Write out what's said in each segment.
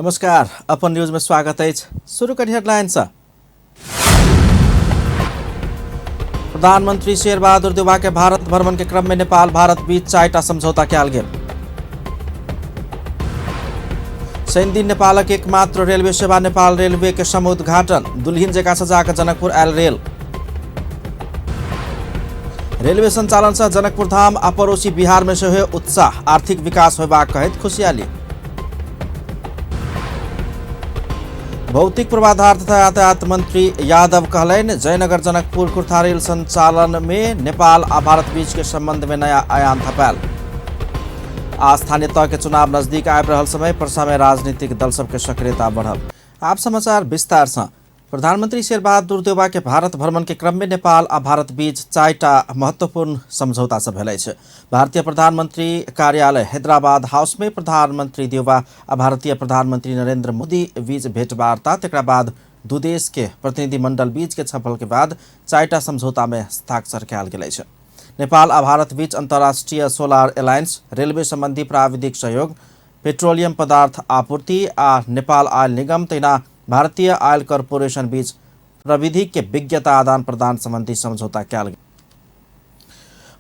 नमस्कार, अपन न्यूज में स्वागत अछि। शुरू करी हेडलाइन से। प्रधानमंत्री शेर बहादुर देउबा के भारत भ्रमण के क्रम में नेपाल भारत बीच 4टा समझौता कयल गेल। शनि दिन नेपालक एकमात्र रेलवे सेवा नेपाल रेलवे के समुद्घाटन, दुल्हिन जकाँ सजा कऽ जनकपुर आयल रेल। रेलवे संचालन से जनकपुर धाम आ पड़ोसी बिहार में सेहो उत्साह, आर्थिक विकास होयबाक कहैत खुशियाली। भौतिक पूर्वाधार तथा यातायात मंत्री यादव कहलनि, जयनगर जनकपुर कुर्था रेल संचालन में नेपाल आ भारत बीच के संबंध में नया आयाम थपायल। आ स्थानीय तह के चुनाव नजदीक आबि रहल समय परसा में राजनीतिक दल सबके सक्रियता बढ़ल। आप समाचार विस्तार से। प्रधानमंत्री शेरबहादुर देउबा के भारत भ्रमण के क्रम में नेपाल आ भारत बीच 4टा महत्वपूर्ण समझौता सब भेल अछि। भारतीय प्रधानमंत्री कार्यालय हैदराबाद हाउस में प्रधानमंत्री देउबा आ भारतीय प्रधानमंत्री नरेंद्र मोदी बीच भेंटवार्ता, तकरा बाद दू देश के प्रतिनिधिमंडल बीच के छलफल के बाद 4टा समझौता में हस्ताक्षर कयल गेल अछि। नेपाल आ भारत बीच अंतर्राष्ट्रीय सोलार अलायंस, रेलवे संबंधी प्राविधिक सहयोग, पेट्रोलियम पदार्थ आपूर्ति आ नेपाल आयल निगम तहिना भारतीय आयल कॉरपोरेशन बीच प्रविधि के विज्ञता आदान प्रदान संबंधी समझौता कयल गेल।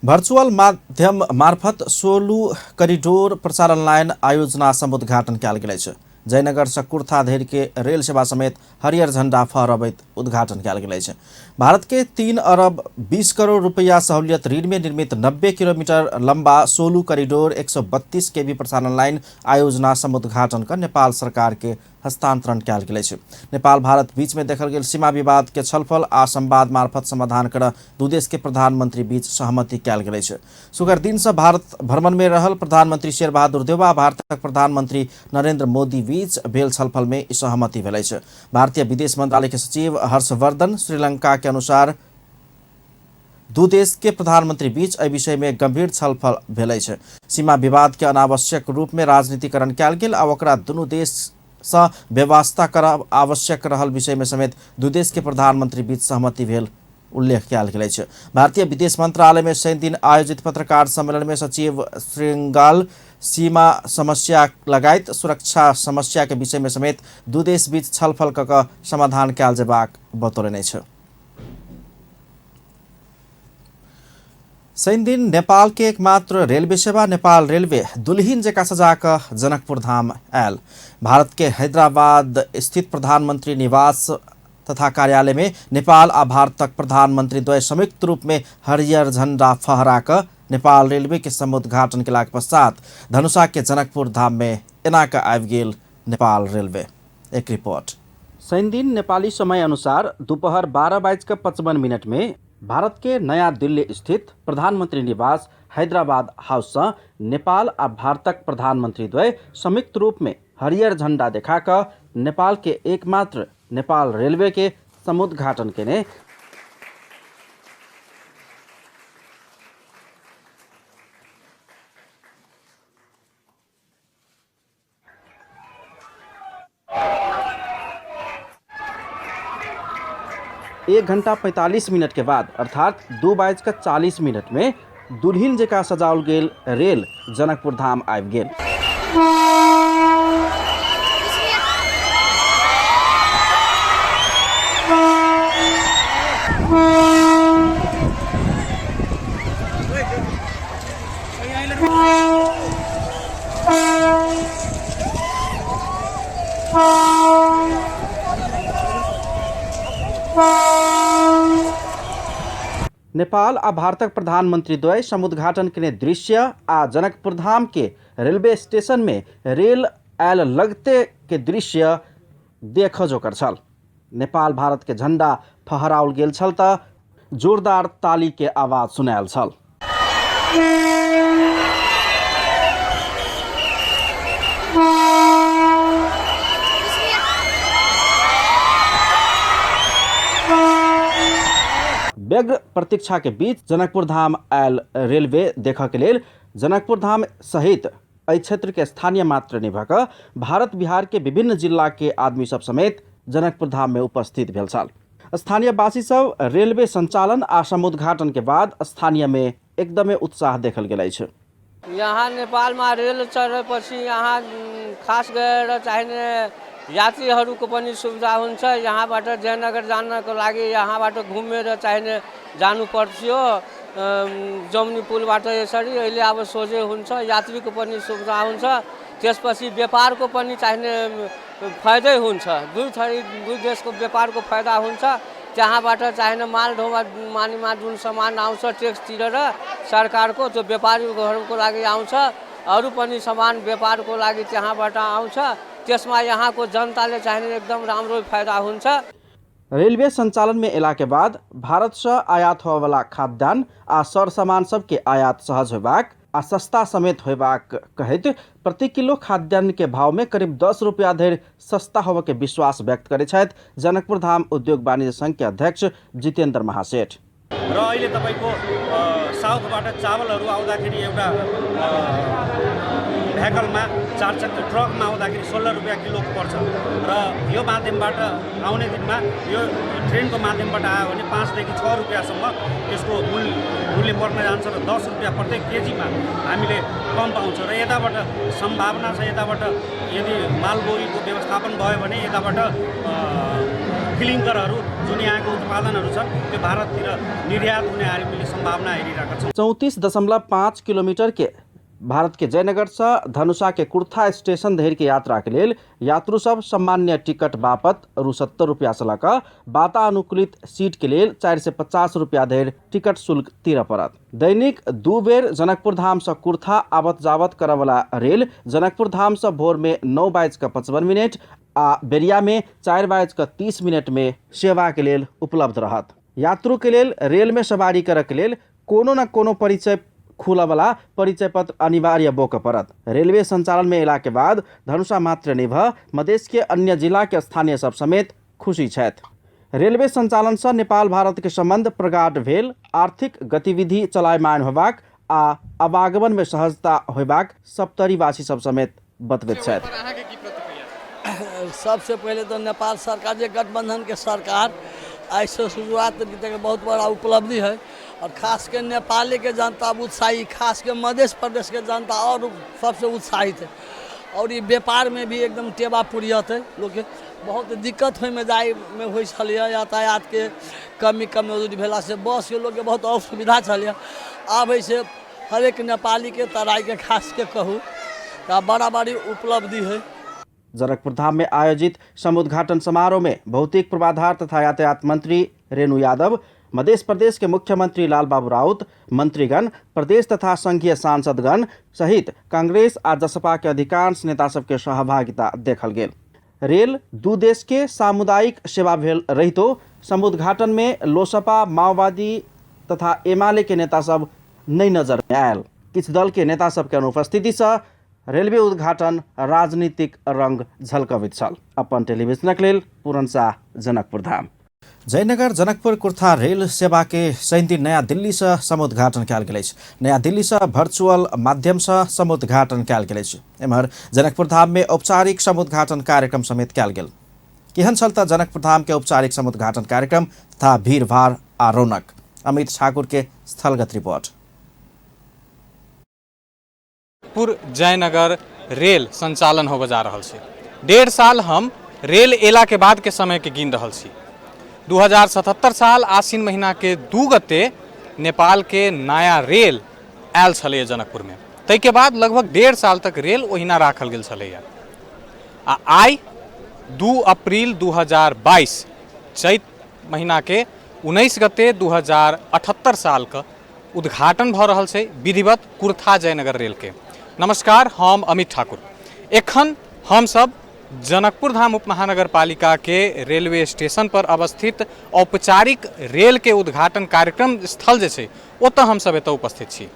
वर्चुअल माध्यम मार्फत सोलू कॉरिडोर प्रसारण लाइन आयोजना समुद्घाटन कयल गेल अछि। जयनगर से कुर्था धरि के रेल सेवा समेत हरियर झंडा फहरबैत उद्घाटन कयल गेल अछि। भारत के 3 अरब 20 करोड़ रुपया सहूलियत ऋण में निर्मित 90 किलोमीटर लंबा सोलू कॉरिडोर 132 केवी प्रसारण लाइन आयोजना समुद्घाटन कर नेपाल सरकार के हस्तांतरण कयल गेल अछि। नेपाल भारत बीच में देखल गेल सीमा विवाद के छलफल आ संवाद मार्फत समाधान कर दू देश के प्रधानमंत्री बीच सहमति कयल गेल अछि। शुक्र दिन से भारत भ्रमण में रहल प्रधानमंत्री शेर बहादुर देउबा भारतक प्रधानमंत्री नरेंद्र मोदी बीच भेल छलफल में ई सहमति भेल अछि। भारतीय विदेश मंत्रालय के सचिव हर्षवर्धन श्रीलंका के अनुसार दू देश के प्रधानमंत्री बीच एहि विषय में गंभीर छलफल भेल अछि। सीमा विवाद के अनावश्यक रूप में राजनीतिकरण कयल गेल आ ओकरा दुनू देश सँ व्यवस्था करब आवश्यक रहल विषय में समेत दू देश के प्रधानमंत्री बीच सहमति भेल उल्लेख कयल गेल अछि। भारतीय विदेश मंत्रालय में शनि दिन आयोजित पत्रकार सम्मेलन में सचिव श्रृंगाल सीमा समस्या लगायत सुरक्षा समस्या के विषय में समेत दू देश बीच छलफल क कऽ समाधान कयल जेबाक बतौलनि अछि। शनि दिन नेपाल के एकमात्र रेलवे सेवा नेपाल रेलवे दुल्हिन जकाँ सजा कऽ जनकपुर धाम आयल। भारत के हैदराबाद स्थित प्रधानमंत्री निवास तथा कार्यालय में नेपाल आ भारतक प्रधानमंत्री द्वय संयुक्त रूप में हरियर झंडा फहरा कऽ नेपाल रेलवे के समुद्घाटन केलाक पश्चात धनुषा के जनकपुर धाम में एना कऽ आबि गेल नेपाल रेलवे। एक रिपोर्ट। शनि दिन नेपाली समय अनुसार दोपहर 12:55 में भारत के नया दिल्ली स्थित प्रधानमंत्री निवास हैदराबाद हाउस से नेपाल आ भारतक प्रधानमंत्री द्वय संयुक्त रूप में हरियर झंडा देखा कऽ नेपाल के एकमात्र नेपाल रेलवे के समुद्घाटन केने एक घंटा 45 मिनट के बाद अर्थात 2:40 में दुल्हिन जकाँ सजाओल गेल रेल जनकपुर धाम आबि गेल। नेपाल आ भारतक प्रधानमंत्री द्वय समुद्घाटन केने दृश्य आ जनकपुर धाम के रेलवे स्टेशन में रेल आयल लगते के दृश्य देख जोकर छल। नेपाल भारत के झंडा फहराओल गेल छल त जोरदार ताली के आवाज सुनायल छल। व्यग्र प्रतीक्षा के बीच जनकपुर धाम आयल रेलवे देखऽ के लेल जनकपुर धाम सहित एहि क्षेत्र के स्थानीय मात्र नहि भऽ कऽ भारत बिहार के विभिन्न जिला के आदमी सब समेत जनकपुर धाम में उपस्थित भेल छल। स्थानीयवासी सब रेलवे संचालन आ समुद्घाटन के बाद स्थानीय में एकदमे उत्साह देखल गेल अछि। यहाँ नेपालमा रेल चढेपछि यहाँ खास गरेर चाहिने यात्रीहरूको पनि सुविधा हुन्छ। यहाँबाट जयनगर जानको लागि यहाँबाट घुमेर चाहिने जानु पर्थ्यो जमुनी पुलबाट यसरी। अहिले अब सोझै हुन्छ, यात्रीको पनि सुविधा हुन्छ, त्यसपछि व्यापारको पनि चाहिने फाइदै हुन्छ। दुई थरी दुई देशको व्यापारको फाइदा हुन्छ। त्यहाँबाट चाहिने माल ढोमा मानिमा जुन सामान आउँछ ट्याक्स तिरेर सरकारको, त्यो व्यापारीहरूको लागि आउँछ, अरू पनि सामान व्यापारको लागि त्यहाँबाट आउँछ। त्यसमा यहाँको जनताले चाहिने एकदम राम्रो फाइदा हुन्छ। रेलवे संचालन में एला के बाद भारत से आयात होवला खाद्यान्न आ सर सामान सबके आयात सहज होबाक आ सस्ता समेत होबाक कहैत प्रति किलो खाद्यान्न के भाव में करीब 10 रुपया धरि सस्ता होबय के विश्वास व्यक्त करै छथि जनकपुर धाम उद्योग वाणिज्य संघ के अध्यक्ष जितेन्द्र महासेठ। र अहिले तपाईँको साउथबाट चावलहरू आउँदाखेरि एउटा भेकलमा चार चक्का ट्रकमा आउँदाखेरि 16 रुपियाँ किलो पर्छ र यो माध्यमबाट आउने दिनमा यो ट्रेनको माध्यमबाट आयो भने 5 देखि 6 रुपियाँसम्म यसको मूल्य बढ्न जान्छ र 10 रुपियाँ प्रत्येक केजीमा हामीले कम पाउँछ। र यताबाट सम्भावना छ, यताबाट यदि मालबोहीको व्यवस्थापन भयो भने यताबाट क्लिङ्करहरू जुन यहाँको उत्पादनहरू छन् त्यो भारततिर निर्यात हुने हामीले सम्भावना हेरिरहेका छौँ। 34.5 किलोमीटर के भारत के जयनगर से धनुषा के कुर्था स्टेशन धरि के यात्रा के लेल यात्रु सब सामान्य टिकट बापत रु 70 रुपया से लऽ वातानुकूलित सीट के लेल 450 रुपया धरि टिकट शुल्क तीरऽ पड़त। दैनिक 2 बेर जनकपुर धाम से कुर्था आवत जावत करऽवला रेल जनकपुर धाम से भोर में 9:55 आ बेरिया में 4:30 में सेवा के लेल उपलब्ध रहत। यात्रु के लेल रेल में सवारी करऽ के लेल कोनो न कोनो परिचय खुलऽवला परिचय पत्र अनिवार्य बोकऽ पड़त। रेलवे संचालन में अयला के बाद धनुषा मात्र नहि भऽ मधेश के अन्य जिला के स्थानीय सब समेत खुशी छथि। रेलवे संचालन से नेपाल भारत के संबंध प्रगाढ़ भेल, आर्थिक गतिविधि चलायमान होबाक आ आवागमन में सहजता होबाक सप्तरीवासी सब समेत बतबैत छथि। सबसे पहले तो नेपाल सरकार जे गठबंधन के सरकार ऐसे शुरुआत बहुत बड़ा उपलब्धि है और खास के नेपाली के जनता उत्साही, खास के मध्य प्रदेश के जनता और सबसे उत्साहित है। और ये व्यापार में भी एकदम टेबा पुरियत है। लोग के बहुत दिक्कत होय में जाय में होइ छलैया, यातायात के कमी कमजोरी भेला से बस के लोग के बहुत असुविधा छलैया। आब ऐसे हरेक नेपाली के तराई के खास के कहू तो बड़ा बड़ी उपलब्धि है। जनकपुर धाम में आयोजित समुद्घाटन समारोह में भौतिक पूर्वाधार तथा यातायात मंत्री रेणु यादव, मध्य प्रदेश के मुख्यमंत्री लालबाबू राउत, मंत्रीगण, प्रदेश तथा संघीय सांसदगण सहित कांग्रेस आ जसपा के अधिकांश नेता सबके सहभागिता देखल गेल। रेल दू देश के सामुदायिक सेवा भेल रहितो समुद्घाटन में लोसपा, माओवादी तथा एमाले के नेता सब नहीं नजर में आयल। किछु दल के नेता सबके अनुपस्थिति से रेलवे उद्घाटन राजनीतिक रंग झलकबैत छल। अपन टेलीविजनक लेल पूरन शाह, जनकपुर धाम। जयनगर जनकपुर कुर्था रेल सेवा के शनिदिन नयाँ दिल्ली से समुद्घाटन कयल गेल अछि। नयाँ दिल्ली से वर्चुअल माध्यम से समुद्घाटन कयल गेल अछि। एम्हर जनकपुर धाम में औपचारिक समुद्घाटन कार्यक्रम समेत कयल गेल। केहन छल त जनकपुर धाम के औपचारिक समुद्घाटन कार्यक्रम तथा भीड़भाड़ आ रौनक? अमित ठाकुर के स्थलगत रिपोर्ट। पुर जयनगर रेल संचालन होबय जा रहल छै। 1.5 साल हम रेल एला के बाद के समय के गिन रहल छी। 2077 साल आश्विन महीना के 2 गते नेपाल के नया रेल आयल छलैया जनकपुर में। ताहिके बाद लगभग 1.5 साल तक रेल ओहिना राखल गेल छलैया। आ आइ 2 अप्रैल 2022 चैत महीना के 19 गते 2078 साल के उद्घाटन भऽ रहल छै विधिवत कुर्था जयनगर रेल के। नमस्कार, हम अमित ठाकुर। एखन हमसब जनकपुर धाम उपमहानगरपालिका के रेलवे स्टेशन पर अवस्थित औपचारिक रेल के उद्घाटन कार्यक्रम स्थल जे छै ओतऽ हमसब एतऽ उपस्थित छी।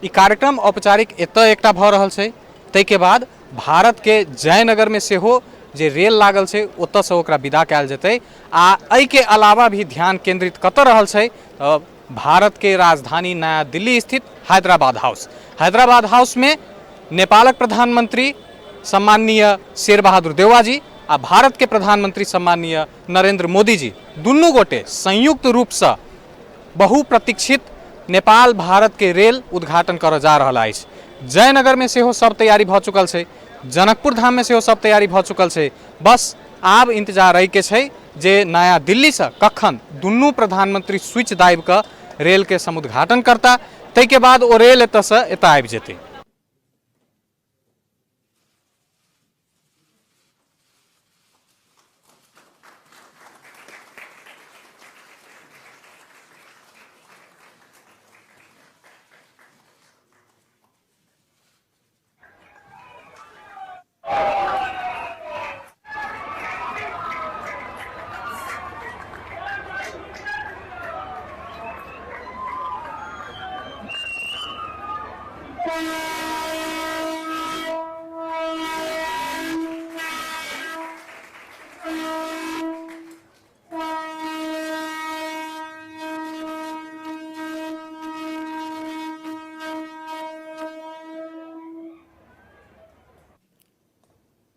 ई कार्यक्रम औपचारिक एतऽ एकटा भऽ रहल छै, ताहिके बाद भारत के जयनगर में सेहो जे रेल लागल छै ओतऽसँ ओकरा विदा कयल जेतै। आ एहिके अलावा भी ध्यान केंद्रित कतऽ रहल छै तऽ भारत के राजधानी नया दिल्ली स्थित हैदराबाद हाउस। हैदराबाद हाउस में नेपालक प्रधानमंत्री सम्माननीय शेर बहादुर देउवा जी आ भारत के प्रधानमंत्री सम्माननीय नरेंद्र मोदी जी दुनू गोटे संयुक्त रूपसँ बहुप्रतीक्षित नेपाल भारत के रेल उद्घाटन करऽ जा रहल अछि। जयनगरमे सेहो सब तैयारी भऽ चुकल छै, जनकपुर धाममे सेहो सब तैयारी भऽ चुकल छै। बस आब इंतजार एहिके छै जे नया दिल्लीसँ कखन दुनू प्रधानमंत्री स्विच दाबि कऽ रेलके समुद्घाटन करता, ताहिके बाद ओ रेल एतऽसँ एतऽ आबि जेतै।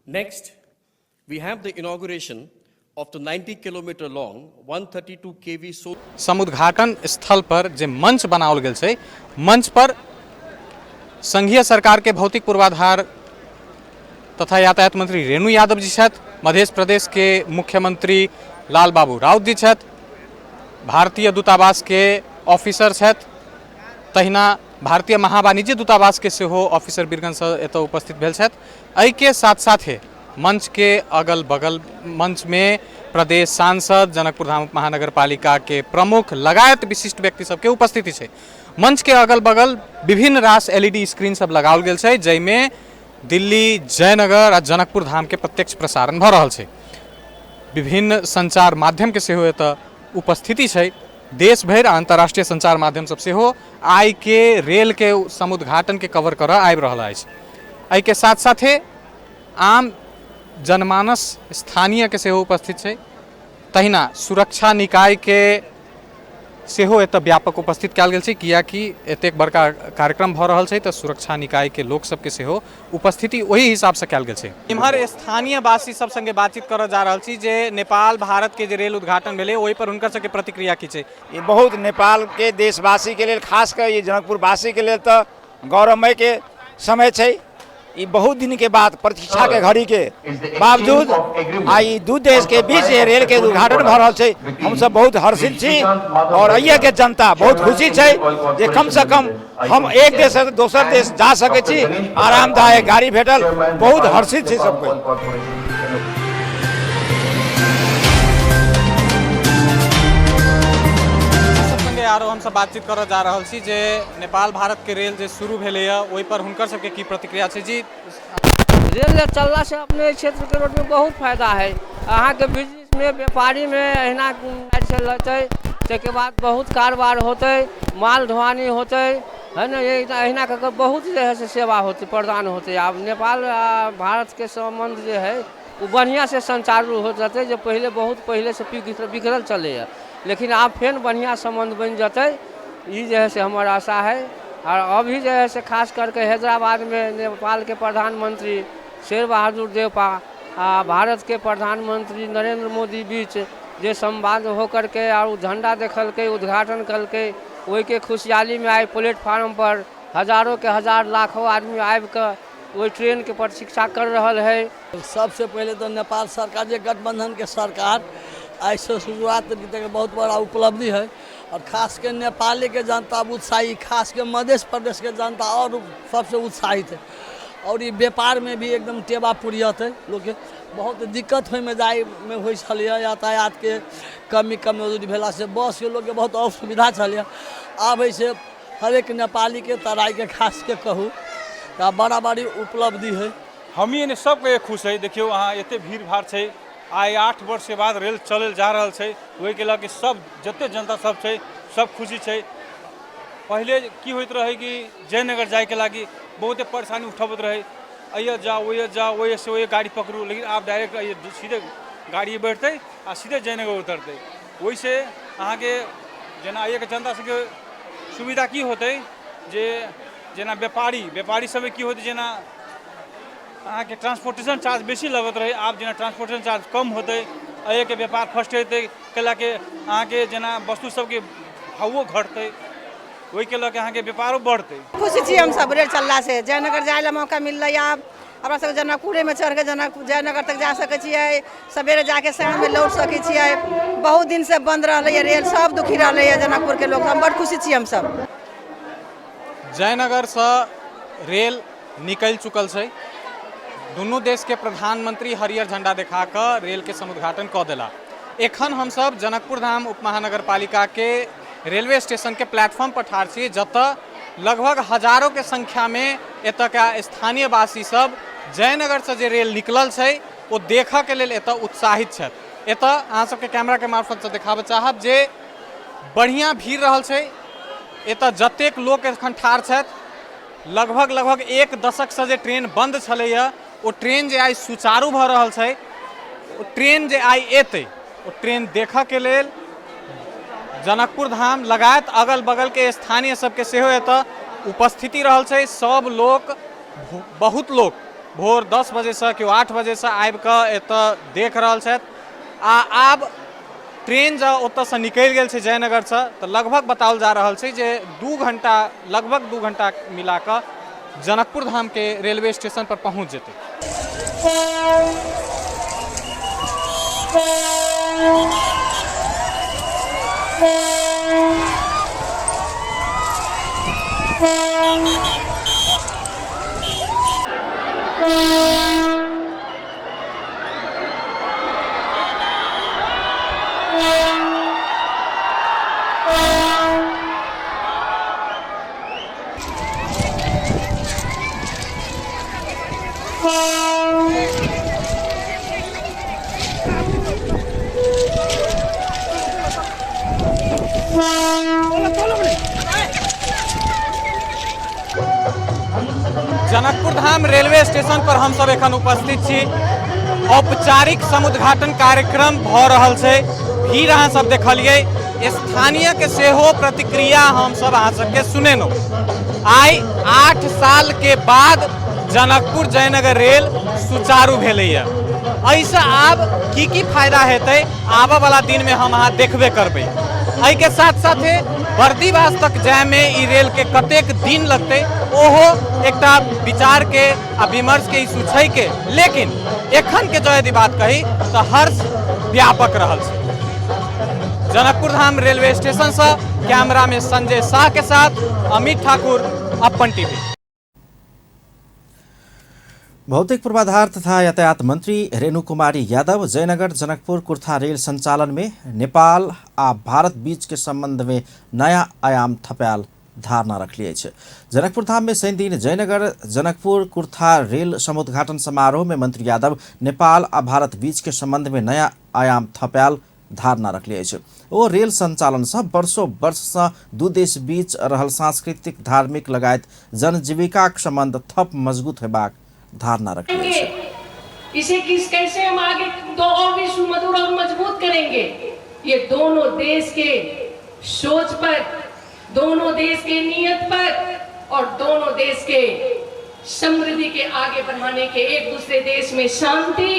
Next, we have the inauguration of the 90 kilometer long 132 kV solar. समुद्घाटन स्थल पर जे मंच बनाओल गेल छै, मंच पर संघीय सरकार के भौतिक पूर्वाधार तथा यातायात मंत्री रेणु यादव जी छथि, मध्य प्रदेश के मुख्यमंत्री लाल बाबू राउत जी छथि, भारतीय दूतावास के ऑफिसर छथि, तहिना भारतीय महावाणिज्य दूतावास के सेहो ऑफिसर बीरगंज से एतऽ उपस्थित भेल छथि। एहिके साथ साथे मंच के अगल बगल मंच में प्रदेश सांसद, जनकपुर धाम महानगरपालिका के प्रमुख लगायत विशिष्ट व्यक्ति सबके उपस्थिति छै। मंच के अगल बगल विभिन्न रास एलईडी स्क्रीन सब लगाओल गेल छै, जाहिमे दिल्ली, जयनगर आ जनकपुर धाम के प्रत्यक्ष प्रसारण भऽ रहल छै। विभिन्न संचार माध्यम के सेहो एतऽ उपस्थिति छै। देश भरि आ अंतर्राष्ट्रीय संचार माध्यम सब सेहो आइ के रेल के समुद्घाटन के कवर करऽ आबि रहल अछि। एहिके साथ साथे आम जनमानस स्थानीय के सेहो उपस्थित छै। तहिना सुरक्षा निकाय के सेहो एतऽ व्यापक उपस्थित कयल गेल छै, कियाकि एतेक बड़का कार्यक्रम भऽ रहल छै तऽ सुरक्षा निकाय के लोक सबके सेहो उपस्थिति ओहि हिसाबसँ कयल गेल छै। इम्हर स्थानीय वासी सब संगे बातचीत करऽ जा रहल छी जे नेपाल भारत के जे रेल उद्घाटन भेलै ओहि पर हुनकर सबके प्रतिक्रिया की छै। ई बहुत नेपाल के देशवासी के लेल, खास कऽ ई जनकपुरवासी के लेल तऽ गौरवमय के समय छै। ई बहुत दिन के बाद प्रतीक्षा के घड़ी के बावजूद आई दू देश के बीच ये रेल के उद्घाटन भऽ रहल छै। हमसब बहुत हर्षित छी और अइये के जनता बहुत खुशी छै जे कम से कम हम एक देश से दोसर देश जा सकै छी, आरामदायक गाड़ी भेटल, बहुत हर्षित छी सब कोई। संगे आरो हमसब बातचीत करऽ जा रहल छी जे नेपाल भारत के रेल जे शुरू भेलैए ओहि पर हुनकर सबके की प्रतिक्रिया छै। जी, रेल चलला से अपने क्षेत्र के रोड में बहुत फायदा है। अहाँके बिजनेस में, व्यापारी में अहिना चलतै, ताहिके बाद बहुत कारोबार होतै, माल ढुआनी होतै, है ने, अहिना कऽ कऽ बहुत जे है से सेवा होतै, प्रदान होतै। आब नेपाल आ भारत के सम्बन्ध जे है ओ बढ़िआँ से संचारू हो जेतै, जे पहिले बहुत पहिले से बिगड़ल चलैए, लेकिन आब फेर बढ़िआँ सम्बन्ध बनि जेतै, ई जे है से हमर आशा है। और अभी जे है से खास करके हैदराबाद में नेपाल के प्रधानमंत्री शेर बहादुर देवपा आ भारत के प्रधानमंत्री नरेंद्र मोदी बीच जे संवाद हो करके और झंडा देखलकै, उद्घाटन कलकै, ओहिके खुशहाली में आइ प्लेटफार्म पर हजारों के हजार लाखों आदमी आबि कऽ ओहि ट्रेन के प्रतीक्षा कर रहल है। सबसे पहले तो नेपाल सरकार जे गठबंधन के सरकार ऐसे शुरुआत तक बहुत बड़ा उपलब्धि है और खास के नेपाली के जनता उत्साही, खास के मध्य प्रदेश के जनता और सबसे उत्साहित है। और ये व्यापार में भी एकदम टेबा पुरियत है, लोग के बहुत दिक्कत होय में जाय में होइ छलैए, यातायात के कमी कमजोरी भेला से बस के लोग के बहुत असुविधा छलैए। आब ऐसे हरेक नेपाली के तराई के खास के कहू तो बड़ा बड़ी उपलब्धि है। हमी एने सबके खुश है। देखियो अहाँ एते भीड़ भाड़ छै, आइ 8 वर्ष के बाद रेल चलल जा रहल छै, ओहिके लऽ के सब जते जनता सब छै सब खुशी छै। पहिले की होइत रहै कि जयनगर जायके लागि बहुते परेशानी उठबैत रहै, अइया जाओ ओइया जाओ ओइया से ओइया गाड़ी पकड़ू, लेकिन आब डायरेक्ट अइया सीधे गाड़ी बैठतै आ सीधे जयनगर उतरतै। ओहिसँ अहाँके जेना अइयाके जनता सबके सुविधा की होतै जे जेना व्यापारी सबके की होतै, जेना अहाँके ट्रांसपोर्टेशन चार्ज बेसी लगैत रहै, आब जेना ट्रांसपोर्टेशन चार्ज कम होतै, एहिके व्यापार फर्स्ट हेतै, कैलाके अहाँके जेना वस्तु सबके भावो घटतै। ओहिके लऽ के अहाँके व्यापारो बढ़तै। खुशी छी हमसब रेल चललासँ, जयनगर जाय लए मौका मिललै। आब हमरा सबके जनकपुरेमे चढ़िके जनक जयनगर तक जा सकै छियै, सवेरे जाके साँझमे लौट सकै छियै। बहुत दिनसँ बन्द रहलैए रेल, सब दुखी रहलैए जनकपुरके लोक सब, बड्ड खुशी छी हमसब। जयनगरसँ रेल निकलि चुकल छै। दुनू देशके प्रधानमंत्री हरियर झंडा देखा कऽ रेलके समुद्घाटन कऽ देला। एखन हमसब जनकपुर धाम उप महानगरपालिकाके रेलवे स्टेशनके प्लेटफॉर्म पर ठाढ़ छी, जतऽ लगभग हजारोके संख्यामे एतऽका स्थानीयवासी सब जयनगरसँ जे रेल निकलल छै ओ देखऽके लेल एतऽ उत्साहित छथि। एतऽ अहाँ सबके कैमराके मार्फतसँ देखाबऽ चाहब जे बढ़िआँ भीड़ रहल छै। एतऽ जतेक लोक एखन ठाढ़ छथि, लगभग लगभग एक दशकसँ जे ट्रेन बन्द छलैए ओ ट्रेन जे आइ सुचारू भऽ रहल छै, ओ ट्रेन जे आइ एतै ओ ट्रेन देखऽके लेल जनकपुर धाम लगायत अगल बगलके स्थानीय सबके सेहो एतऽ उपस्थिति रहल छै। सब लोक, बहुत लोक भोर 10 बजेसँ, केओ 8 बजेसँ आबिकऽ एतऽ देख रहल छथि। आ आब ट्रेन जँ ओतऽसँ निकलि गेल छै जयनगरसँ तऽ लगभग बताओल जा रहल छै जे 2 घंटा, लगभग 2 घंटा मिलाकऽ जनकपुर धामके रेलवे स्टेशन पर पहुँच जेतै। जनकपुर धाम रेलवे स्टेशन पर हम सब एखन उपस्थित छी। औपचारिक समुद्घाटन कार्यक्रम भऽ रहल छै। भीड़ अहाँ सब देखलियै, स्थानीय के सेहो प्रतिक्रिया हम सब अहाँ सबके सुनेलहुँ। आइ 8 साल के बाद जनकपुर जयनगर रेल सुचारू भेलैए। एहिसँ आब की की फायदा हेतै आबऽ वाला दिन में हम अहाँ देखबे करबै। एहिके साथ साथे बर्दीवास तक जायमे ई रेल के कतेक दिन लगतै ओहो एकटा विचार के आ विमर्श के इशू छै के, लेकिन एखन के जँ यदि बात कही तऽ हर्ष व्यापक रहल छै। जनकपुर धाम रेलवे स्टेशन से कैमरा में संजय शाह के साथ अमित ठाकुर, अपन टीवी। भौतिक पूर्वाधार तथा यातायात मंत्री रेणु कुमारी यादव जयनगर जनकपुर कुर्था रेल संचालन में नेपाल आ भारत बीच के संबंध में नया आयाम थपायल धारणा रखली अछि। जनकपुर धाम में शनिदिन जयनगर जनकपुर कुर्था रेल समुद्घाटन समारोह में मंत्री यादव नेपाल आ भारत बीच के संबंध में नया आयाम थपायल धारणा रखली अछि। ओ रेल संचालनसँ वर्षों वर्षसँ दू देश बीच रहल सांस्कृतिक, धार्मिक लगायत जनजीविकाक संबंध थप मजबूत होबाक धारणा रखली अछि। इसे किस कैसे हम आगे तो और भी सुमधुर और मजबूत करेंगे, ये दोनों देश के सोच पर, दोनों देश के नियत पर और दोनों देश के समृद्धि के आगे बढ़ाने के, एक दूसरे देश में शांति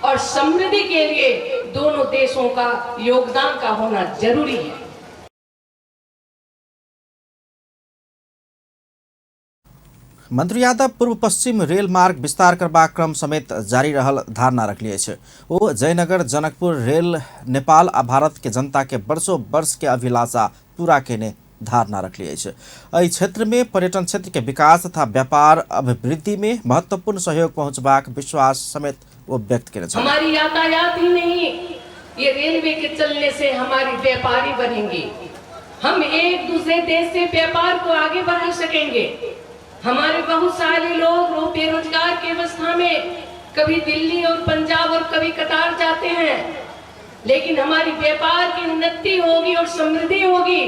और समृद्धि के लिए दोनों देशों का योगदान का होना जरूरी है। मंत्री यादव पूर्व पश्चिम रेल मार्ग विस्तार करबाक क्रम समेत जारी रहल धारणा रखली अछि। ओ जयनगर जनकपुर रेल नेपाल आ भारत के जनता के वर्षों वर्ष के अभिलाषा पूरा केने धारणा रखली अछि। एहि क्षेत्र में पर्यटन क्षेत्र के विकास तथा व्यापार अभिवृद्धि में महत्वपूर्ण सहयोग पहुंचबाक विश्वास समेत ओ व्यक्त केने छलाह। हमारी यातायात ही नहीं, ये रेलवे के चलने से हमारी व्यापारी बढ़ेंगे, हम एक दूसरे देश से व्यापार को आगे बढ़ा सकेंगे। हमारे बहुत सारे लोग बेरोजगार की अवस्था में कभी दिल्ली और पंजाब और कभी कतार जाते हैं, लेकिन हमारी व्यापार की उन्नति होगी और समृद्धि होगी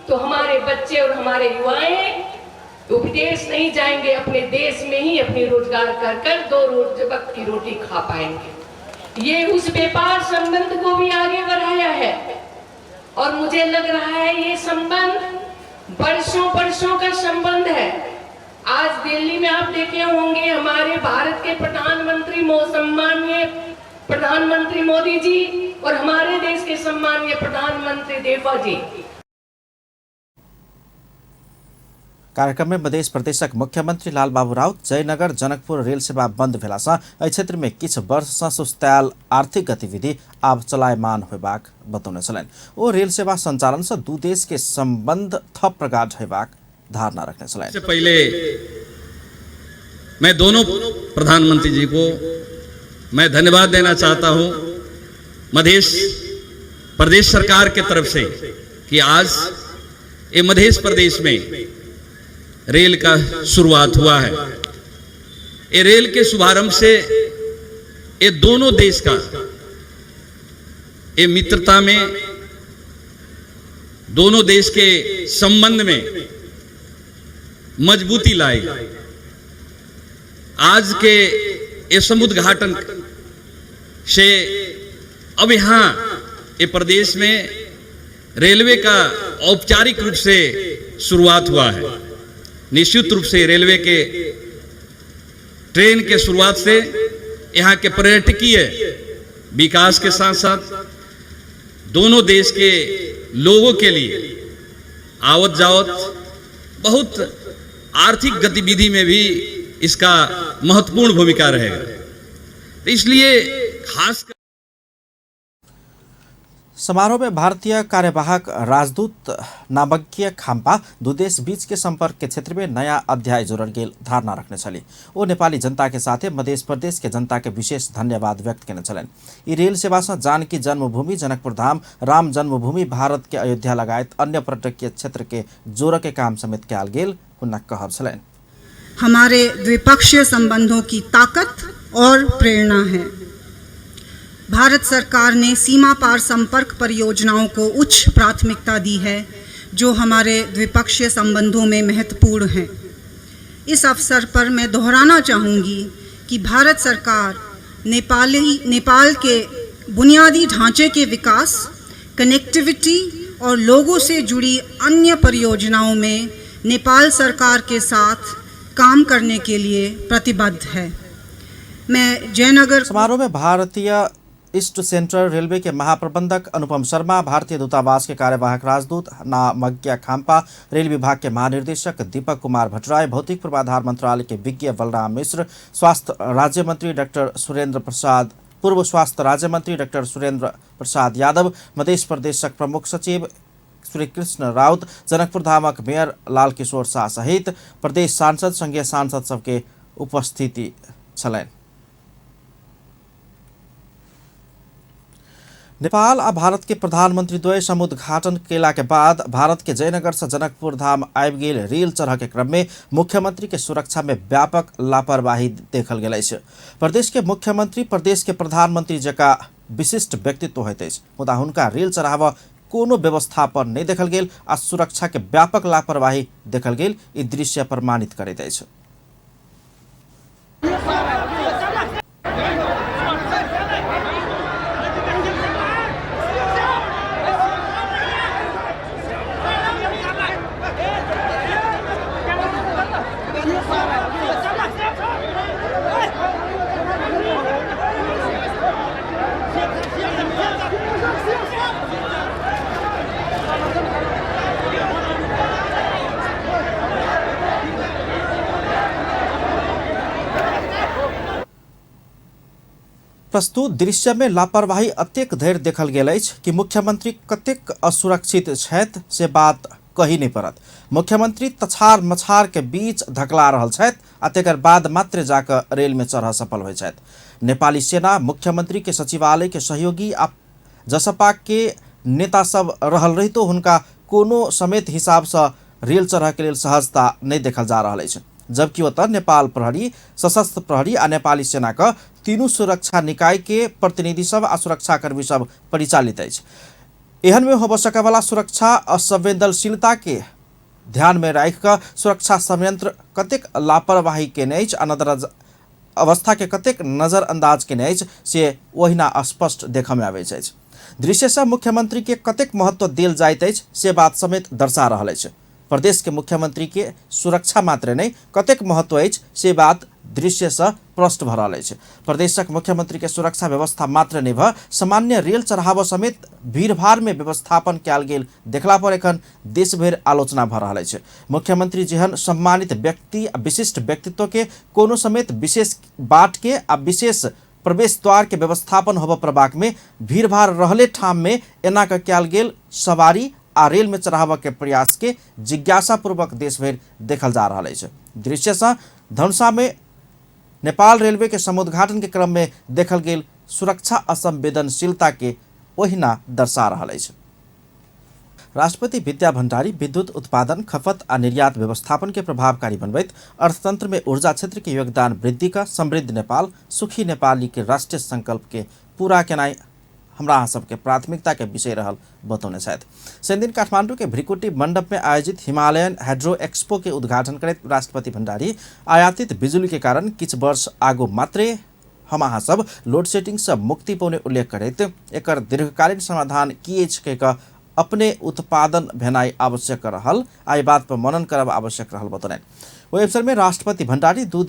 तो हमारे बच्चे और हमारे युवाएं तो विदेश नहीं जाएंगे, अपने देश में ही अपनी रोजगार कर कर 2 रोज वक्त की रोटी खा पाएंगे। ये उस व्यापार संबंध को भी आगे बढ़ाया है और मुझे लग रहा है ये संबंध वर्षों वर्षों का संबंध है। आज दिल्ली में आप देखे होंगे हमारे भारत के प्रधानमंत्री सम्माननीय प्रधानमंत्री मोदी जी और हमारे देश के सम्माननीय प्रधानमंत्री देवा जी। कार्यक्रम में मध्य प्रदेशक मुख्यमंत्री लालबाबू राउत जयनगर जनकपुर रेल सेवा बंद भेलासँ एहि क्षेत्र में किछु वर्षसँ सुस्तायल आर्थिक गतिविधि आब चलायमान होयबाक बतौने छलनि। ओ रेल सेवा संचालनसँ दू देश के संबंध थप प्रगाढ़ होयबाक धारणा रखने छलनि। सबसे पहले मैं दोनों प्रधानमंत्री जी को मैं धन्यवाद देना चाहता हूं मध्य प्रदेश सरकार के तरफ से कि आज ये मध्य प्रदेश में रेल का शुरुआत हुआ है। ये रेल के शुभारंभ से ये दोनों देश का ये मित्रता में, दोनों देश के संबंध में मजबूती लाएगा। आज के ये समुद्घाटन से अब यहाँ ये प्रदेश में रेलवे का औपचारिक रूप से शुरुआत हुआ है। निश्चित रूप से रेलवे के ट्रेन के शुरुआत से यहाँ के पर्यटकीय विकास के साथ साथ दोनों देश के लोगों के लिए आवत जावत बहुत आर्थिक गतिविधि में भी इसका महत्वपूर्ण भूमिका रहेगा। तो इसलिए खास समारोह में भारतीय कार्यवाहक राजदूत नामज्ञ खाम्पा दू देश बीच के संपर्क के क्षेत्र में नया अध्याय जोड़ल गेल धारणा रखने छली। ओ नेपाली जनता के साथे मध्य प्रदेश के जनता के विशेष धन्यवाद व्यक्त केने छलनि। ई रेल सेवा से जानकी जन्मभूमि जनकपुर धाम, राम जन्मभूमि भारत के अयोध्या लगायत अन्य पर्यटकीय क्षेत्र के जोड़ के काम समेत कयल गेल हुनक कहब छलनि। हमारे द्विपक्षीय संबंधों की ताकत और प्रेरणा है। भारत सरकार ने सीमा पार संपर्क परियोजनाओं को उच्च प्राथमिकता दी है, जो हमारे द्विपक्षीय संबंधों में महत्वपूर्ण हैं। इस अवसर पर मैं दोहराना चाहूँगी कि भारत सरकार नेपाल के बुनियादी ढांचे के विकास, कनेक्टिविटी और लोगों से जुड़ी अन्य परियोजनाओं में नेपाल सरकार के साथ काम करने के लिए प्रतिबद्ध है। मैं जयनगर समारोह में भारतीय ईस्ट सेंट्रल रेलवे के महाप्रबंधक अनुपम शर्मा, भारतीय दूतावास के कार्यवाहक राजदूत नामज्ञा खाम्पा, रेल विभाग के महानिर्देशक दीपक कुमार भट्टराई, भौतिक पूर्वाधार मंत्रालय के विज्ञ बलराम मिश्र, स्वास्थ्य राज्य मंत्री डॉक्टर सुरेंद्र प्रसाद, पूर्व स्वास्थ्य राज्य मंत्री डॉक्टर सुरेंद्र प्रसाद यादव, मध्य प्रदेशक प्रमुख सचिव श्री कृष्ण राउत, जनकपुर धामक मेयर लाल किशोर शाह सहित प्रदेश सांसद, संघीय सांसद सबके उपस्थिति छलनि। नेपाल आ भारत के प्रधानमंत्री द्वय समुद्घाटन केला के बाद भारत के जयनगर से जनकपुर धाम आबि गेल रेल चढ़ के क्रम में मुख्यमंत्री के सुरक्षा में व्यापक लापरवाही देखल गेल अछि। प्रदेश के मुख्यमंत्री प्रदेश के प्रधानमंत्री जकाँ विशिष्ट व्यक्तित्व होइत अछि, मुदा हुनका रेल चढ़ाव कोनो व्यवस्थापन नहि देखल गेल आ सुरक्षा के व्यापक लापरवाही देखल गेल ई दृश्य प्रमाणित करैत अछि। प्रस्तुत दृश्य में लापरवाही अतेक धरि देखल गेल अछि कि मुख्यमंत्री कतेक असुरक्षित छथि से बात कही नहीं पड़त। मुख्यमंत्री तछार मछार के बीच धकला रहल छथि आ तकर बाद मात्र जाकर रेल में चढ़ सफल होइ छथि। नेपाली सेना मुख्यमंत्री के सचिवालय के सहयोगी आ जसपा के नेता सब रहल रहितो हुनका कोनो समेत हिसाब से रेल चढ़ के लेल सहजता नहीं देखल जा रहल अछि, जबकि ओतऽ नेपाल प्रहरी, सशस्त्र प्रहरी आ नेपाली सेना के तीनू सुरक्षा निकाय के प्रतिनिधि सब आ सुरक्षाकर्मी सब परिचालित अछि। एहन में होबय सकयवला सुरक्षा असंवेदनशीलता के ध्यान में राखि कऽ सुरक्षा संयंत्र कतेक लापरवाही केने अछि आ अवस्था के कतेक नजरअंदाज केने अछि से ओहिना स्पष्ट देखऽ में आबैत अछि। दृश्य से मुख्यमंत्री के कतेक महत्व देल जाइत अछि से बात समेत दर्शा रहल अछि। प्रदेश के मुख्यमंत्री के सुरक्षा मात्र नहि कतेक महत्व अछि से बात दृश्य से प्रश्न भऽ रहल अछि। प्रदेशक मुख्यमंत्री के सुरक्षा व्यवस्था मात्र नहि भऽ सामान्य रेल चढ़ाव समेत भीड़भाड़ में व्यवस्थापन कयल गेल देखला पर एखन देश भरि आलोचना भऽ रहल अछि। मुख्यमंत्री जेहन सम्मानित व्यक्ति आ विशिष्ट व्यक्तित्व के कोनो समेत विशेष बाट के आ विशेष प्रवेश द्वार के व्यवस्थापन होबय पड़बाक में भीड़भाड़ रहले ठाम में एना कऽ कयल गेल सवारी आ रेल में चढ़ाबऽ के प्रयास के जिज्ञासापूर्वक देश भरि देखल जा रहल अछि। दृश्य से धनुषा में नेपाल रेलवे के समुद्घाटन के क्रम में देखल गेल सुरक्षा असंवेदनशीलता के ओहिना दर्शा रहल अछि। राष्ट्रपति विद्या भण्डारी विद्युत उत्पादन, खपत आ निर्यात व्यवस्थापन के प्रभावकारी बनबैत अर्थतंत्र में ऊर्जा क्षेत्र के योगदान वृद्धि का समृद्ध नेपाल सुखी नेपाली के राष्ट्रीय संकल्प के पूरा केनाइ हमरा अहाँ सबके प्राथमिकता के विषय रहल बतौने छथि। शनिदिन काठमांडू के भ्रिकुटी मंडप में आयोजित हिमालयन हाइड्रो एक्सपो के उद्घाटन करैत राष्ट्रपति भण्डारी आयातित बिजुली के कारण किछु वर्ष आगू मात्रे हम अहाँ सब लोड सेटिंग से मुक्ति पौने उल्लेख करैत एकर दीर्घकालीन समाधान की अछि कहि कऽ अपने उत्पादन भेनाइ आवश्यक रहल आ एहि बात पर मनन करब आवश्यक रहल बतौलनि। ओहि अवसर में राष्ट्रपति भण्डारी दू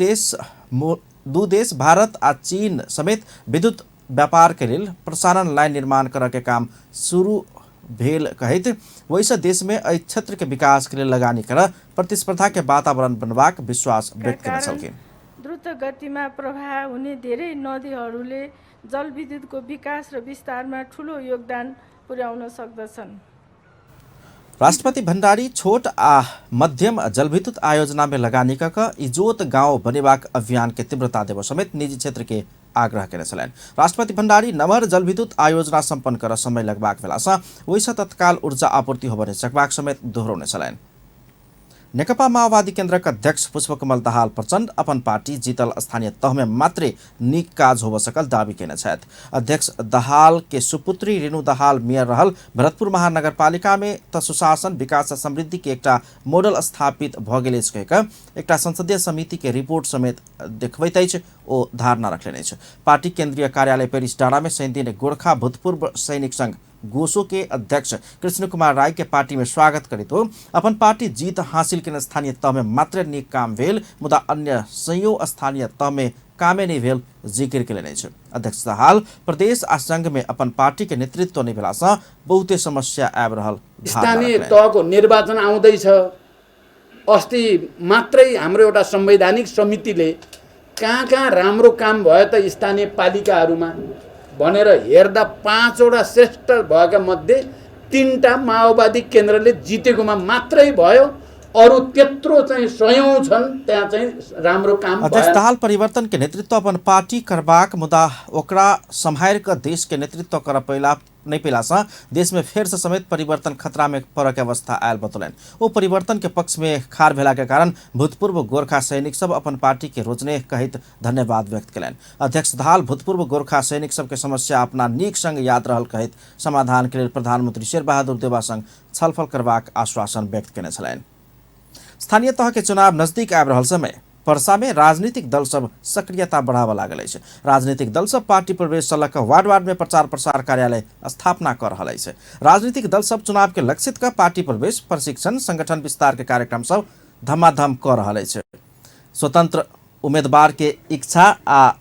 देश भारत आ चीन समेत विद्युत व्यापार के लेल प्रसारण लाइन निर्माण करऽ के काम शुरू भेल कहैत ओहिसँ देश में एहि क्षेत्र के विकास के लेल लगानी करऽ प्रतिस्पर्धा के वातावरण बनबाक विश्वास व्यक्त केने छलखिन। द्रुत गतिमा प्रवाह हुने धेरै नदीहरूले जलविद्युतको विकास र विस्तारमा ठूलो योगदान पुर्याउन सक्दछन्। राष्ट्रपति भण्डारी छोट आ मध्यम जलविद्युत आयोजना में लगानी कऽ कऽ इजोत गांव बनेबाक अभियान के तीव्रता देबऽ समेत निजी क्षेत्र के आग्रह केने छलनि। राष्ट्रपति भण्डारी नमहर जलविद्युत आयोजना सम्पन्न करऽ समय लगबाक भेलासँ ओहिसँ तत्काल ऊर्जा आपूर्ति होबऽ नहि सकबाक समेत दोहरौने छलनि। नेकपा माओवादी केन्द्रक अध्यक्ष पुष्पकमल दाहाल प्रचण्ड अपन पार्टी जीतल स्थानीय तहमे मात्रे नीक काज होबऽ सकल दावी केने छथि। अध्यक्ष दाहाल के सुपुत्री रेणु दाहाल मेयर रहल भरतपुर महानगरपालिका में त सुशासन, विकास आ समृद्धि के एकटा मॉडल स्थापित भऽ गेल अछि कहि कऽ एकटा संसदीय समिति के रिपोर्ट समेत देखबैत अछि ओ धारणा रखलनि अछि। पार्टी केंद्रीय कार्यालय पेरिस डाँडा में शनिदिन गोरखा भूतपूर्व सैनिक संघ गोसो के अध्यक्ष कृष्ण कुमार राय के पार्टी में स्वागत करैत हो अपन पार्टी जीत हासिल के स्थानीय तह में मात्र नीक काम भेल मुदा अन्य संयो स्थानीय तह में कामे नहीं भेल जिक्र केलनि अछि। अध्यक्ष दाहाल प्रदेश आ संघ में अपन पार्टी के नेतृत्व नहीं भेलासँ बहुते समस्या आबि रहल स्थानीय तहको निर्वाचन आउँदैछ। अस्ति मात्रै हाम्रो एउटा संवैधानिक समितिले कहाँ कहाँ राम्रो काम भयो त स्थानीय पालिकाहरूमा भनेर हेर्दा 5वटा श्रेष्ठ भएका मध्ये 3टा माओवादी केन्द्रले जितेकोमा मात्रै भयो, अरू त्यत्रो चाहिँ सयौं छन् त्यहाँ चाहिँ राम्रो काम अध्यक्ष दाहाल परिवर्तन के नेतृत्व अपन पार्टी करबाक मुदा ओकरा सम्हारि कऽ देश के नेतृत्व कर पहिला नहि पेलासँ देश में फेर से समेत परिवर्तन खतरा में पड़ऽ के अवस्था आयल बतौलनि। ओ परिवर्तन के पक्ष में खार भेला के कारण भूतपूर्व गोरखा सैनिक सब अपन पार्टी के रोजने कहैत धन्यवाद व्यक्त केलनि। अध्यक्ष दाहाल भूतपूर्व गोरखा सैनिक सबके समस्या अपना नीक संग याद रहल कहैत समाधान के लेल प्रधानमंत्री शेरबहादुर देउवा संग छलफल करबाक आश्वासन व्यक्त केने छलनि। स्थानीय तह के चुनाव नजदीक आबि रहल समय पर्सा में राजनीतिक दल सब सक्रियता बढ़ाबऽ लागल अछि। राजनीतिक दल सब पार्टी प्रवेश से लऽ कऽ वार्ड वार्ड में प्रचार प्रसार कार्यालय स्थापना कऽ रहल अछि। राजनीतिक दल सब चुनाव के लक्षित कऽ पार्टी प्रवेश, प्रशिक्षण, संगठन विस्तार के कार्यक्रम सब धमाधम कऽ रहल अछि। स्वतंत्र उम्मीदवार के इच्छा आ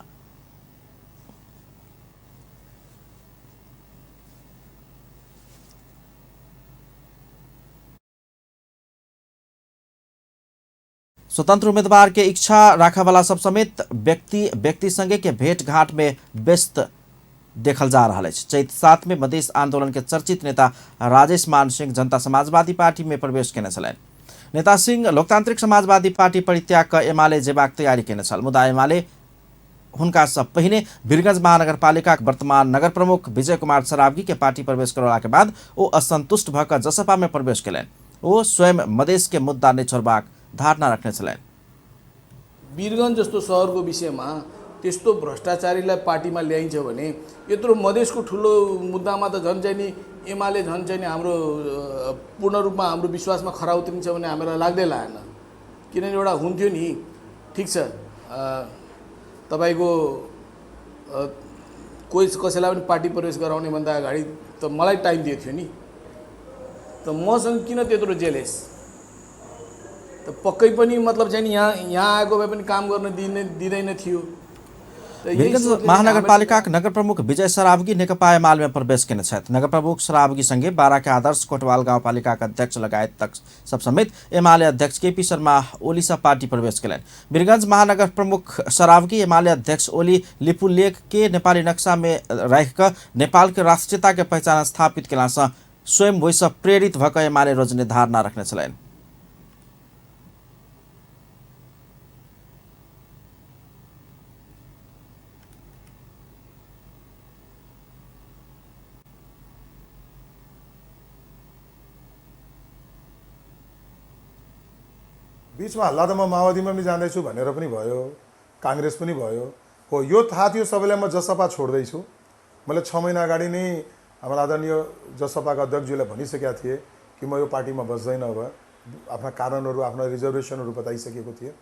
स्वतंत्र उम्मीदवार के इच्छा राखऽ वाला सब समेत व्यक्ति व्यक्ति संगे के भेंट घाट में व्यस्त देखल जा रहल अछि। चैत 7 में मधेश आंदोलन के चर्चित नेता राजेश मान सिंह जनता समाजवादी पार्टी में प्रवेश केने छलनि। नेता सिंह लोकतांत्रिक समाजवादी पार्टी परित्याग कऽ एमाले जेबाक तैयारी केने छल, मुदा एमाले हुनका सँ पहिने वीरगंज महानगरपालिकाक वर्तमान नगर प्रमुख विजय कुमार सरावगी के पार्टी प्रवेश करौला के बाद ओ असंतुष्ट भऽ कऽ जसपा में प्रवेश केलनि। ओ स्वयं मधेश के मुद्दा नहि छोड़बाक धारणा रखने छलनि। वीरगंज जस्तो सहरको विषयमा त्यस्तो भ्रष्टाचारीलाई पार्टीमा ल्याइन्छ भने यत्रो मधेसको ठुलो मुद्दामा त झन् चाहिँ नि एमाले झन् चाहिँ नि हाम्रो पूर्ण रूपमा हाम्रो विश्वासमा खरा उत्रिन्छ भन्ने हामीलाई लाग्दै लागेन। किनभने एउटा हुन्थ्यो नि, ठिक छ तपाईँको कोही कसैलाई पनि पार्टी प्रवेश गराउने भन्दा अगाडि त मलाई टाइम दिएको थियो नि, त मसँग किन त्यत्रो जेलेस? त पक्कै पनि मतलब चाहिँ नि यहाँ यहाँ आएको भए पनि काम गर्न दिँदैन थियो। वीरगंज महानगरपालिकाक नगर प्रमुख विजय सरावगी नेकपा एमाले में प्रवेश केने छथि। नगर प्रमुख सरावगी संगे बारा के आदर्श कोटवाल गाउँपालिकाक अध्यक्ष लगायत तक सब समेत एमाले अध्यक्ष केपी शर्मा ओली सँ पार्टी प्रवेश केलनि। वीरगंज महानगर प्रमुख सरावगी एमाले अध्यक्ष ओली लिपुलेख के नेपाली नक्शा में राखि कऽ नेपाल के राष्ट्रीयता के पहचान स्थापित केला सँ स्वयं ओहि सँ प्रेरित भऽ कऽ एमाले रोजने धारणा रखने छलनि। बीचमा हल्ला त म माओवादीमा पनि जाँदैछु भनेर पनि भयो, काङ्ग्रेस पनि भयो। हो, यो थाहा थियो सबैलाई म जसपा छोड्दैछु। मैले 6 महिना अगाडि नै हाम्रो आदरणीय जसपाका अध्यक्षज्यूलाई भनिसकेका थिएँ कि म यो पार्टीमा बस्दैन। अब आफ्ना कारणहरू, आफ्ना रिजर्भेसनहरू बताइसकेको थिएँ।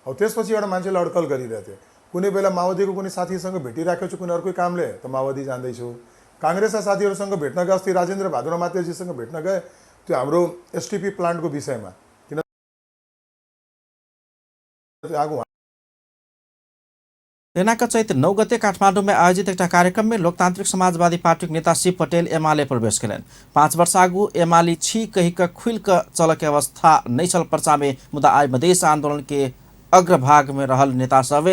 अब त्यसपछि एउटा मान्छेले अड्कल गरिरहेको थियो। कुनै बेला माओवादीको कुनै साथीसँग भेटिराखेको छु कुनै अर्कै कामले त माओवादी जाँदैछु। काङ्ग्रेसका साथीहरूसँग भेट्न गए, अस्ति राजेन्द्र भादुरा मातेजीसँग भेट्न गए त्यो हाम्रो एसटिपी प्लान्टको विषयमा। एनाक चैत 9 गते काठमाडौँ में आयोजित एक कार्यक्रम में लोकतांत्रिक समाजवादी पार्टी के नेता शिव पटेल एमाले प्रवेश केलनि। 5 वर्ष आगू एमाले छी कहि कऽ खुलि कऽ चलऽ के अवस्था नहि छल पर्चा में, मुदा आइ मधेश आंदोलन के अग्रभाग में रहल नेता सब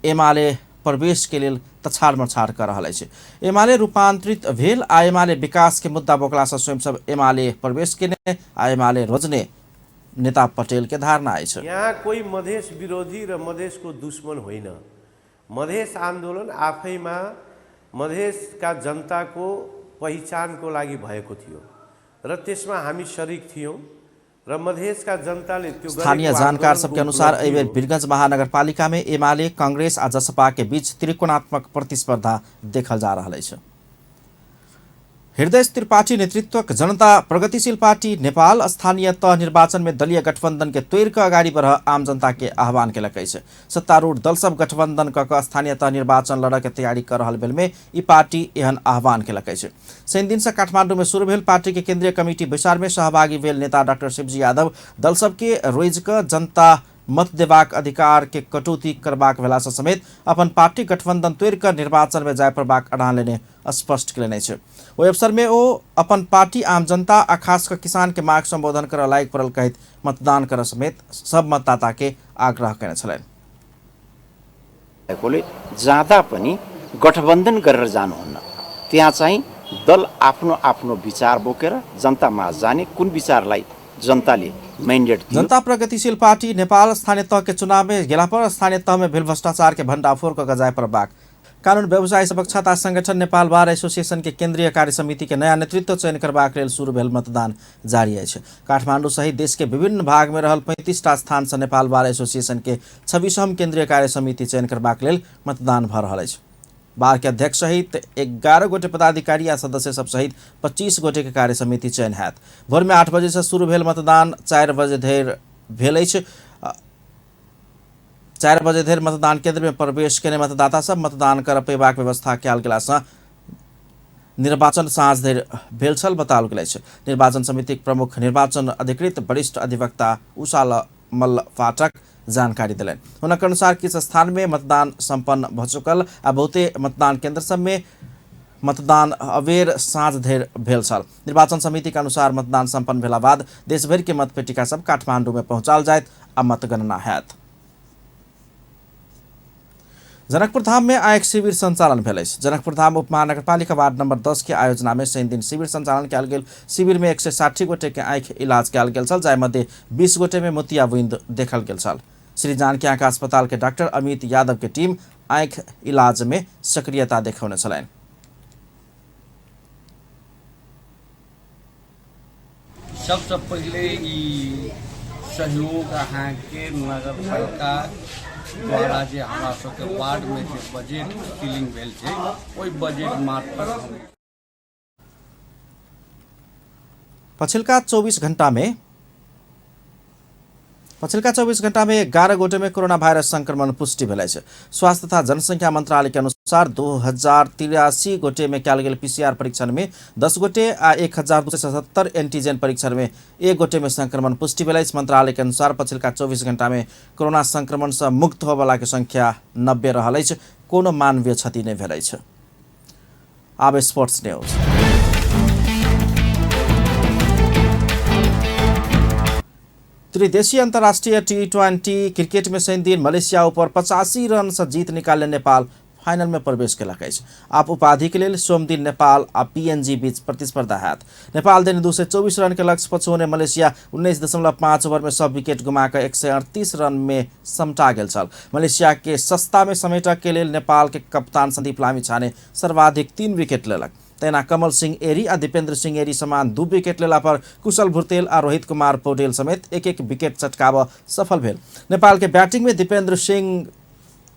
एमाले प्रवेश के लेल तछाड़ मछाड़ कर रहल अछि। एमाले रूपांतरित भेल आ एमाले विकास के मुद्दा बोकला सँ स्वयं सब एमाले प्रवेश केने आ एमाले रोजने नेता पटेल के धारणा अछि। यहाँ कोही मधेस विरोधी र मधेसको दुश्मन होइन। मधेस आन्दोलन आफैमा मधेसका जनताको पहिचानको लागि भएको थियो र त्यसमा हामी सरिक थियौँ र मधेसका जनताले त्यो स्थानीय जानकार सबके अनुसार एहिबेर वीरगंज महानगरपालिका में एमाले, कांग्रेस आ जसपा के बीच त्रिकोणात्मक प्रतिस्पर्धा देखल जा रहल अछि। हृदय त्रिपाठी नेतृत्वक जनता प्रगतिशील पार्टी नेपाल स्थानीय तह निर्वाचन में दलीय गठबंधन के तोड़ि कऽ अगाडि बढ़ आम जनता के आह्वान केलक अछि। सत्तारूढ़ दल सब गठबंधन कऽ कऽ स्थानीय तह निर्वाचन लड़ऽ के तैयारी कर रहल बेल में ई पार्टी एहन आह्वान केलक अछि। शनि दिन से काठमांडू में शुरू भेल पार्टी के केंद्रीय कमिटी बैसार में सहभागी भेल नेता डॉक्टर शिवजी यादव दल सबके रोजि कऽ जनता मत देबाक अधिकार के कटौती करबाक भेला सँ समेत अपन पार्टी गठबंधन तोड़ि कऽ निर्वाचन में जाय पड़बाक अड़ान लेने स्पष्ट केलनि अछि। ओहि अवसर में ओ अपन पार्टी आम जनता आ खास कऽ किसान के माग संबोधन करऽ लागि पड़ल कहैत मतदान करऽ समेत सब मतदाता के आग्रह केने छलनि। जाँदा पनि गठबन्धन गरेर जानुहुन्न, त्यहाँ चाहिँ दल आफ्नो आफ्नो विचार बोकेर जनतामा जाने, कुन विचारलाई जनताले मैंडेट दियो। जनता प्रगतिशील पार्टी नेपाल स्थानीय तह के चुनाव में गेला पर स्थानीय तह में भेल भ्रष्टाचार के भंडाफोड़ कऽ जाय पड़बाक कानून व्यवसायी सबक छाता संगठन नेपाल बार एसोसिएशन के केंद्रीय कार्य समिति के नया नेतृत्व चयन करबाक लेल शुरू भेल मतदान जारी अछि। काठमांडू सहित देश के विभिन्न भाग में रहल 35टा स्थान से नेपाल बार एसोसिएशन के 26म केंद्रीय कार्य समिति चयन करबाक लेल मतदान भऽ रहल अछि। बार के अध्यक्ष सहित 11 गोटे पदाधिकारी आ सदस्य सब सहित 25 गोटे के कार्य समिति चयन हैत। भोर में 8 बजे से शुरू भेल मतदान 4 बजे धरि भेल अछि। 4 बजे धरि मतदान केंद्र में प्रवेश केने मतदाता सब मतदान कर पेबाक व्यवस्था कयल गेला सँ निर्वाचन साँझ धरि भेल छल बताओल गेल अछि। निर्वाचन समितिक प्रमुख निर्वाचन अधिकृत वरिष्ठ अधिवक्ता उषा मल्ल फाटक जानकारी देलनि। हुनक अनुसार किछु स्थान में मतदान संपन्न भऽ चुकल आ बहुते मतदान केंद्र सब में मतदान अबेर साँझ धरि भेल छल। निर्वाचन समिति के अनुसार मतदान संपन्न भेला बाद देशभरि के मतपेटिका सब काठमांडू में पहुंचाल जायत आ मतगणना हैत। जनकपुर धाम में आँखि शिविर संचालन भेल अछि। जनकपुर धाम उपमहानगरपालिका वार्ड नंबर 10 के आयोजना में शनि दिन शिविर संचालन कयल गेल। शिविर में 160 गोटे के आँखि इलाज कयल गेल छल, जाहि मध्य 20 गोटे में मोतियाबिंद देखल गेल छल। श्री जानकी आँखि अस्पताल के डॉक्टर अमित यादव के टीम आँखि इलाज में सक्रियता देखौने छलनि। सबसे पहिले ई सहयोग अहाँके नगरपालिका द्वारा जे हमरा सबके वार्ड में जे बजट फिलिंग भेल छै, ओहि बजट मार्फत पछिलका 24 घंटा में पछिल्का 24 घंटा में 11 गोटे में कोरोना वायरस संक्रमण पुष्टि भेल अछि। स्वास्थ्य तथा जनसंख्या मंत्रालय के अनुसार 2083 गोटे में कयल गेल पीसीआर परीक्षण में 10 गोटे आ 1277 एंटीजन परीक्षण में 1 गोटे में संक्रमण पुष्टि भेल अछि। मंत्रालय के अनुसार पछिल्का 24 घंटा में कोरोना संक्रमण से मुक्त होबला के संख्या 90 रहल अछि। कोनो मानवीय क्षति नहि भेल अछि। आब स्पोर्ट्स न्यूज। त्रिदेशीय अंतर्राष्ट्रीय T20 cricket में शनिदिन मलेशिया ऊपर 85 रन से जीत निकालने नेपाल फाइनल में प्रवेश केलक अछि। आब उपाधि के लेल सोमदिन नेपाल आ पीएनजी बीच प्रतिस्पर्धा हैत। नेपाल देने 224 रन के लक्ष्य पछुओने मलेशिया 19.5 ओवर में सब विकेट गुमा कऽ 138 रन में समटा गेल छल। मलेशिया के सस्ता में समेटक के लेल नेपाल के कप्तान संदीप लामिछाने सर्वाधिक 3 विकेट लेलक। तहिना कमल सिंह एरी आ दीपेंद्र सिंह एरी समान 2 विकेट लेला पर कुशल भुर्तेल आ रोहित कुमार पौडेल समेत 1-1 विकेट चटकाबऽ सफल भेल। नेपाल के बैटिंग में दीपेंद्र सिंह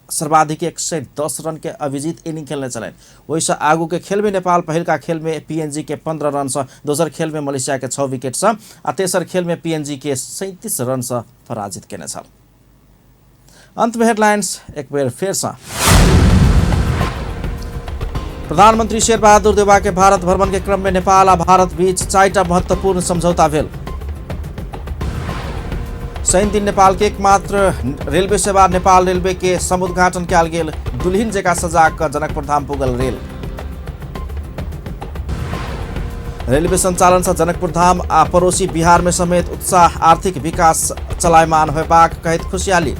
सर्वाधिक 110 रन के अभिजीत इनिंग खेलने छलनि। ओहिसँ आगू के खेल में नेपाल पहिलका खेल में पीएनजी के 15 रन से, दोसर खेल में मलेशिया के 6 विकेट से आ तेसर खेल में पीएनजी के 37 रन से पराजित केने छल। अंत में हेडलाइंस एक बेर फेर से। प्रधानमंत्री शेरबहादुर देउवा के भारत भ्रमण के क्रम में नेपाल आ भारत बीच 4टा महत्वपूर्ण समझौता भेल। शनिदिन नेपाल के एकमात्र रेलवे सेवा नेपाल रेलवे के समुद्घाटन कयल गेल। दुल्हिन जकाँ सजा कऽ जनकपुर धाम पुगल रेल। रेलवे संचालन से जनकपुर धाम आ पड़ोसी बिहार में समेत उत्साह आर्थिक विकास चलायमान होयबाक कहैत खुशहाली।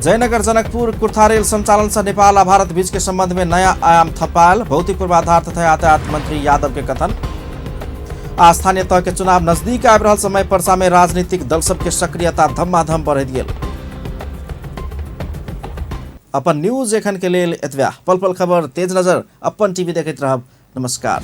जयनगर जनकपुर कुर्था रेल संचालन से नेपाल आ भारत बीच के संबंध में नया आयाम थपायल। भौतिक पूर्वाधार तथा यातायात मंत्री यादव के कथन। आ स्थानीय तह के चुनाव नजदीक आबि रहल समय पर्सा में राजनीतिक दल सबके सक्रियता धमाधम बढ़ैत गेल। अपन न्यूज एखन के लेल एतबे। पल पल खबर तेज नजर अपन टीवी देखैत रहब। नमस्कार।